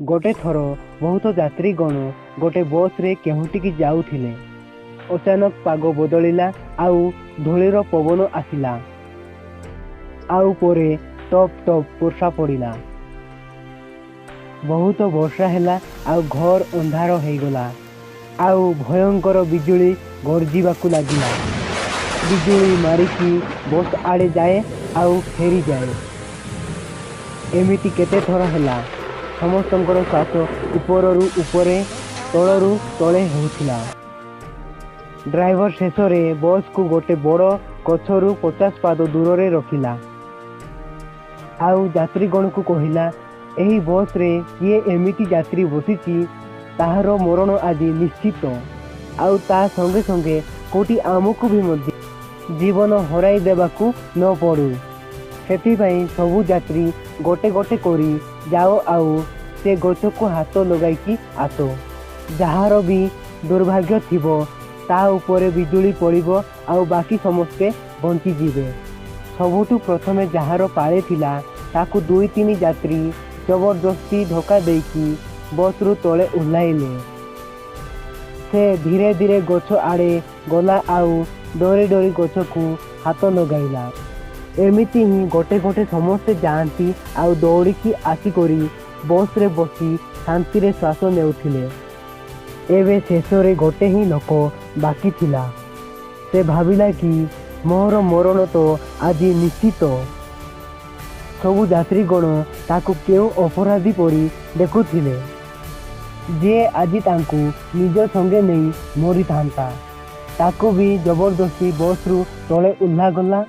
ଗୋଟେ ଥର ବହୁତ ଯାତ୍ରୀଗଣ ଗୋଟେ ବସ୍ରେ କେଉଁଠିକି ଯାଉଥିଲେ। ଅଚାନକ ପାଗ ବଦଳିଲା ଆଉ ଧୂଳିର ପବନ ଆସିଲା, ଆଉ ପରେ ଟପ୍ ଟପ୍ ବର୍ଷା ପଡ଼ିଲା। ବହୁତ ବର୍ଷା ହେଲା ଆଉ ଘୋର ଅନ୍ଧାର ହେଇଗଲା ଆଉ ଭୟଙ୍କର ବିଜୁଳି ଗର୍ଜିବାକୁ ଲାଗିଲା। ବିଜୁଳି ମାରିକି ବସ୍ ଆଡ଼େ ଯାଏ ଆଉ ଫେରିଯାଏ। ଏମିତି କେତେ ଥର ହେଲା। ସମସ୍ତଙ୍କର ଶ୍ୱାସ ଉପରରୁ ଉପରେ, ତଳରୁ ତଳେ ହେଉଥିଲା। ଡ୍ରାଇଭର ଶେଷରେ ବସ୍କୁ ଗୋଟେ ବଡ଼ ଗଛରୁ 50 ପାଦ ଦୂରରେ ରଖିଲା ଆଉ ଯାତ୍ରୀଗଣକୁ କହିଲା, ଏହି ବସ୍ରେ କିଏ ଏମିତି ଯାତ୍ରୀ ବସିଛି, ତାହାର ମରଣ ଆଜି ନିଶ୍ଚିତ, ଆଉ ତା ସଙ୍ଗେ ସଙ୍ଗେ କୋଉଠି ଆମକୁ ବି ମଧ୍ୟ ଜୀବନ ହରାଇ ଦେବାକୁ ନ ପଡ଼ୁ। ସେଥିପାଇଁ ସବୁ ଯାତ୍ରୀ ଗୋଟେ ଗୋଟେ କରି ଯାଅ ଆଉ ସେ ଗଛକୁ ହାତ ଲଗାଇକି ଆସ। ଯାହାର ବି ଦୁର୍ଭାଗ୍ୟ ଥିବ, ତା ଉପରେ ବିଜୁଳି ପଡ଼ିବ ଆଉ ବାକି ସମସ୍ତେ ବଞ୍ଚିଯିବେ। ସବୁଠୁ ପ୍ରଥମେ ଯାହାର ପାଳି ଥିଲା, ତାକୁ ଦୁଇ ତିନି ଯାତ୍ରୀ ଜବରଦସ୍ତି ଧକ୍କା ଦେଇକି ବସ୍ରୁ ତଳେ ଓହ୍ଲାଇଲେ। ସେ ଧୀରେ ଧୀରେ ଗଛ ଆଡ଼େ ଗଲା ଆଉ ଡରି ଡରି ଗଛକୁ ହାତ ଲଗାଇଲା। ଏମିତି ହିଁ ଗୋଟେ ଗୋଟେ ସମସ୍ତେ ଯାଆନ୍ତି ଆଉ ଦୌଡ଼ିକି ଆସିକରି ବସ୍ରେ ବସି ଶାନ୍ତିରେ ଶ୍ୱାସ ନେଉଥିଲେ। ଏବେ ଶେଷରେ ଗୋଟେ ହିଁ ଲୋକ ବାକି ଥିଲା। ସେ ଭାବିଲା କି ମୋର ମରଣ ତ ଆଜି ନିଶ୍ଚିତ। ସବୁ ଯାତ୍ରୀଗଣ ତାକୁ କେଉଁ ଅପରାଧୀ ପରି ଦେଖୁଥିଲେ, ଯିଏ ଆଜି ତାଙ୍କୁ ନିଜ ସଙ୍ଗେ ନେଇ ମରିଥାନ୍ତା। ତାକୁ ବି ଜବରଦସ୍ତି ବସ୍ରୁ ତଳେ ଓହ୍ଲାଗଲା।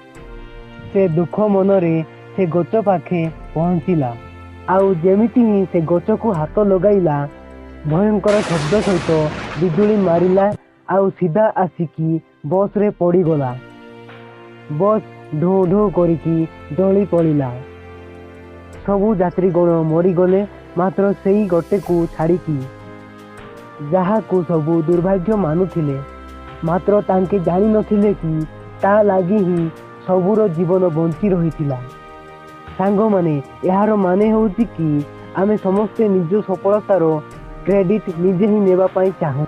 ସେ ଦୁଃଖ ମନରେ ସେ ଗଛ ପାଖେ ପହଞ୍ଚିଲା ଆଉ ଯେମିତି ହିଁ ସେ ଗଛକୁ ହାତ ଲଗାଇଲା, ଭୟଙ୍କର ଶବ୍ଦ ସହିତ ବିଜୁଳି ମାରିଲା ଆଉ ସିଧା ଆସିକି ବସ୍ରେ ପଡ଼ିଗଲା। ବସ୍ ଢୁ ଢୁ କରିକି ଜଳି ପଡ଼ିଲା। ସବୁ ଯାତ୍ରୀଗଣ ମରିଗଲେ, ମାତ୍ର ସେଇ ଗୋଟେକୁ ଛାଡ଼ିକି, ଯାହାକୁ ସବୁ ଦୁର୍ଭାଗ୍ୟ ମାନୁଥିଲେ। ମାତ୍ର ତାଙ୍କେ ଜାଣିନଥିଲେ କି ତା ଲାଗି ହିଁ ସବୁର ଜୀବନ ବଞ୍ଚି ରହିଥିଲା। ସାଙ୍ଗମାନେ, ଏହାର ମାନେ ହେଉଛି କି ଆମେ ସମସ୍ତେ ନିଜ ସଫଳତାର କ୍ରେଡିଟ୍ ନିଜେ ହିଁ ନେବା ପାଇଁ ଚାହୁଁ,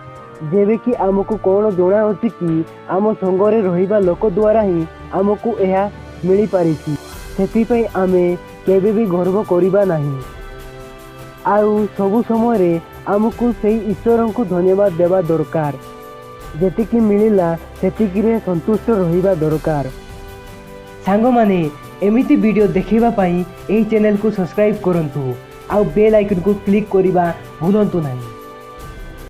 ଯେବେ କି ଆମକୁ କ'ଣ ଜଣାଅଛି କି ଆମ ସଙ୍ଗରେ ରହିବା ଲୋକ ଦ୍ୱାରା ହିଁ ଆମକୁ ଏହା ମିଳିପାରିଛି। ସେଥିପାଇଁ ଆମେ କେବେ ବି ଗର୍ବ କରିବା ନାହିଁ ଆଉ ସବୁ ସମୟରେ ଆମକୁ ସେଇ ଈଶ୍ୱରଙ୍କୁ ଧନ୍ୟବାଦ ଦେବା ଦରକାର। ଯେତିକି ମିଳିଲା, ସେତିକିରେ ସନ୍ତୁଷ୍ଟ ରହିବା ଦରକାର। ସାଙ୍ଗମାନେ, ଏମିତି ଭିଡ଼ିଓ ଦେଖିବା ପାଇଁ ଏହି ଚ୍ୟାନେଲକୁ ସବସ୍କ୍ରାଇବ୍ କରନ୍ତୁ ଆଉ ବେଲ୍ ଆଇକନ୍କୁ କ୍ଲିକ୍ କରିବା ଭୁଲନ୍ତୁ ନାହିଁ।